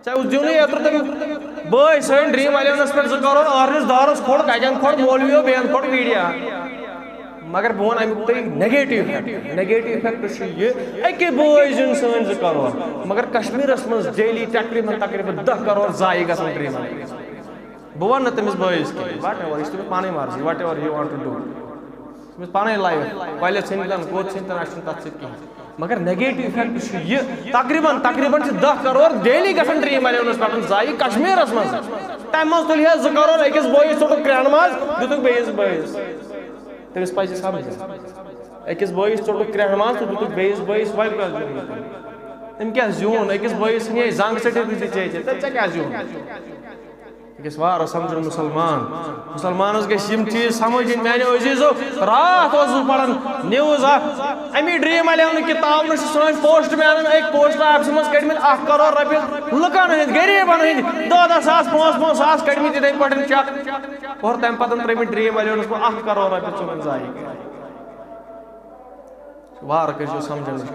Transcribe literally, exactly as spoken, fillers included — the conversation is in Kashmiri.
تۄہہِ اوس دیُنُے اوترٕ تٔمۍ بٲے سٲنۍ ڈرٛیٖم الیونس پٮ۪ٹھ، زٕ کرور ٲرنس دارس کھوٚڑ، کتٮ۪ن کھوٚڑ، مولویو بیٚین کھوٚڑ، میٖڈیا۔ مگر بہٕ وَنہٕ اَمیُک تۄہہِ نیگیٹو افیکٹ، نیگیٹو افیکٹ چھُ یہِ، أکے بٲے زیُن سٲنۍ زٕ کرور، مگر کشمیٖرس منٛز ڈیلی تقریباً تقریباً دَہ کرور ضایع گژھان ڈرٛیٖمن۔ بہٕ وَنہٕ نہٕ تٔمِس بٲیِس کینٛہہ، وٹ ایور، یہِ چھِ تٔمِس پنٕنۍ مرضی، whatever he want to do۔ تٔمِس پنٕنۍ لایف، کۄلہِ ژھٕنۍ تن، کوٚت ژھٕنۍ تن، اَسہِ چھُنہٕ تَتھ سۭتۍ کِہیٖنۍ۔ مگر نیگیٹو افیکٹ چھُ یہِ، تقریباً تقریباً چھِ دَہ کرور ڈیلی گژھان ڈرٛیٖم الیونس پٮ۪ٹھ ضایع کشمیٖرس منٛز۔ تَمہِ منٛز تُلہِ ہے زٕ کرور، أکِس بٲیِس ژوٚٹُکھ کرٛٮ۪ہن منٛز، دیُتُکھ بیٚیِس بٲیِس۔ تٔمِس پَزِ سمجھُن، أکِس بٲیِس ژوٚٹُکھ کرٛٮ۪ہن منٛز تہٕ دیُتُکھ بیٚیِس بٲیِس، وۄنۍ کیٛاہ زیوٗن؟ أمۍ کیٛاہ زیوٗن؟ أکِس بٲیِس ژھٕنہِ ہے زنٛگ ژٔٹِتھ تہِ ژےٚ، ژےٚ ژےٚ کیٛاہ زیوٗن؟ أکِس وارٕ سمجھُن مُسلمان۔ مُسلمانس گژھِ یِم چیٖز سمجھِنۍ۔ میانیو عزیزو، راتھ اوسُس بہٕ پران نیوز اکھ، امی ڈرٛیٖم الیونہٕ کہِ تعاونہٕ چھِ سٲنۍ پوسٹ مینن أکۍ پوسٹ آفسہٕ منٛز کٔڑمٕتۍ اکھ کرور رۄپیہِ لُکن ہٕنٛدۍ، غریٖبن ہٕنٛدۍ دَہ دَہ ساس، پانٛژھ پانٛژھ ساس کٔڑمٕتۍ یِتھے پٲٹھۍ چیک۔ اور تَمہِ پتہٕ ترٲومٕتۍ ڈرٛیٖم الیونس منٛز اکھ کرور رۄپیہِ ژھٕنُن ضایع۔ وارٕ کٔرۍزیو سمجھنٕچ۔